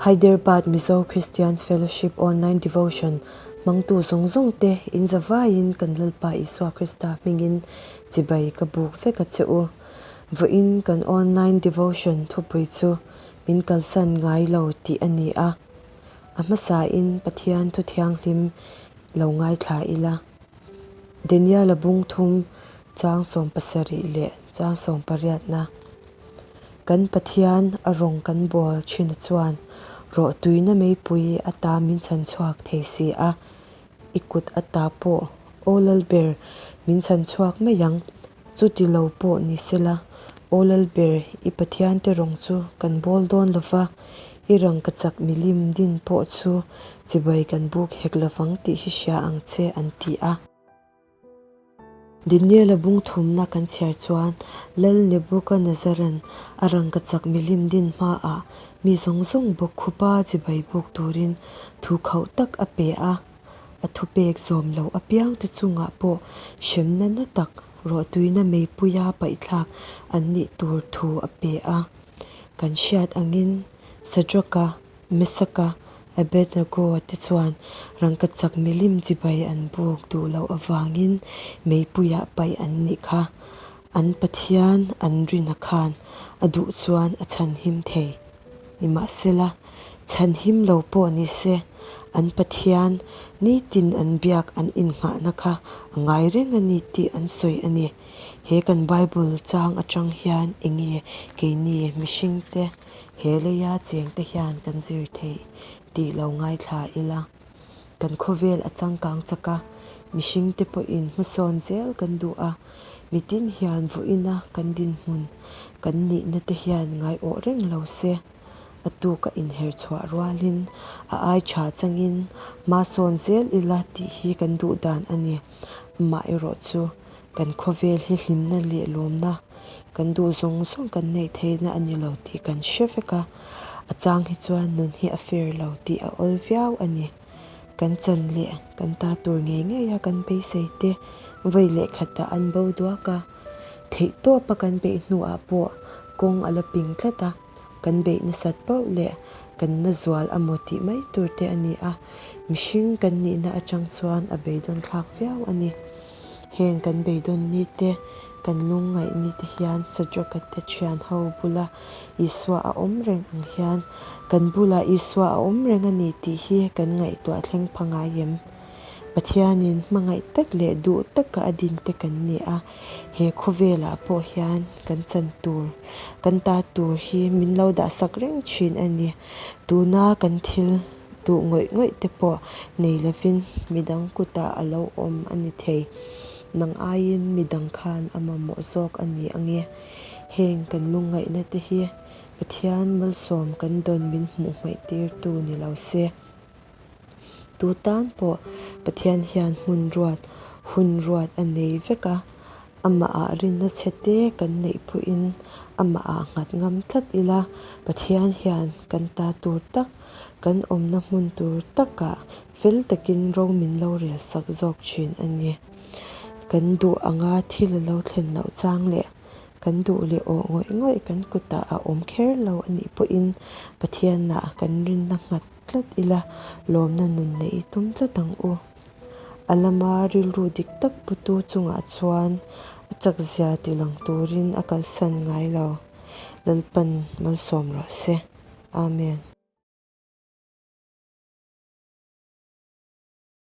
Hyderabad Mizo Christian Fellowship Online Devotion hmangtu zawng zawng te in zavaiin kan Lalpa Isua Krista hmingin chibai ka buk vek a che u. Vawiin kan Online Devotion thupui chu min kalsan ngai lo tih a ni a. A hmasain Pathian thu thianghlim lo ngaithla ila. Daniela bung thum chang 70 leh chang 80na. Kan Pathian a rawng kan bawl thin chuan rawhtuina meipui ata min chhan chhuak thei si a, i kut ata pawh aw Lalber min chhan chhuak mai ang, chuti lo pawh ni sela aw Lalber i Pathian te rawng chu kan bawl dawn lova, i rangkachak milim din pawh chu chibai kan buk hek lovang tih hi hria ang che an ti a. Daniela bung thumna kan chhiar chuan Lal Nebuchadnezzar-a'n a rangkachak milim din hmaah mi zawng zawng bawk khupa chibai buk turin thu khauh tak a pe a. A thupek zawm loh apiangte chungah pawh hremna na tak ruahtuina meipuia paihthlak an nih tur thu a pe a. Kan hriat angin Sadraka Mesaka, Abednego te chuan rangkachak milim chibai an buk duh loh avangin meipuiah paih an nih kha. An Pathian an rina khan a duh chuan a chhanhim thei. Nimahsela, chhanhim lo pawh ni se, an Pathian nitin an biak an innghahna kha a ngai reng a ni tih an sawi a ni. He kan Bible chang atang hian enge keini mihringte He leia chengte hian kan zir theih tih lo ngaithla ila, kan khawvel a changkang chak a, mihringte pawhin hmasawn zel kan duh a, mitin hian vawiina kan dinhmun kan nihna te hian ngaiawh reng lo se, a tuk a inher chhuah rualin a ai tha changin hma sawn zel ila tih hi kan duh dan a ni. Amaherawh chu kan khawvel hi hlimna leh lawmna kan duh zawng zawng kan neih theihna a ni lo tih kan hre vek a, a chang hi chuan nun hi a fair lo tih a awl viau a ni. Kan chan leh kan ta tur ngei ngei a kan beisei te vawi leh khatah an bo duak a, theih tawpa kan beih hnuah pawh kawng a la ping tlat a. Kan beih nasat pauh leh kan na zual a maw tih mai tur te a ni a, mihring kan nihna atang chuan a beidawn thlak viau a ni. Heng kan beidawn ni te, kan lungngaih ni te hian Sadraka te thian ho bula Isua a awm reng ang hian kan bulah Isua a awm reng a ni tih hi kan ngaihtuah thleng pha ngai em? Pathianin hmangaih tak leh duh taka a din te kan ni a, he khawvelah pawh hian kan chan tur, kan ta tur hi min lo dahsak reng thin a ni. Tuna kan thil duh ngawih ngawih te pawh nei lovin midang kutah a lo awm a ni thei. Nang aiin midang khan a mamawh zawk a ni ange. Heng kan lungngaihna te hi Pathian malsawm kan dawn min hmuh hmaih tirtu ni lo se. Tu tan pawh Pathian hian hmun ruat, hun ruat a nei vek a, amahah rinna chhe te kan neih pawhin amahah nghat ngam tlat ila, Pathian hian kan ta tur tak, kan awmna hmun tur takah fel takin ro min lo rel sak zawk thin a ni. Kan duh anga thil a lo thlen loh chang leh kan duh leh awh ngawih ngawih kan kutah a awm kher lo a nih pawhin Pathianah kan rinna nghat tlat ila, lawmna nun neih i tum tlat ang u. A lama rilru dik tak putu chungah chuan a chakzia ti lang turin a kalsan ngai lo. Lalpan malsawm rawh se. Amen.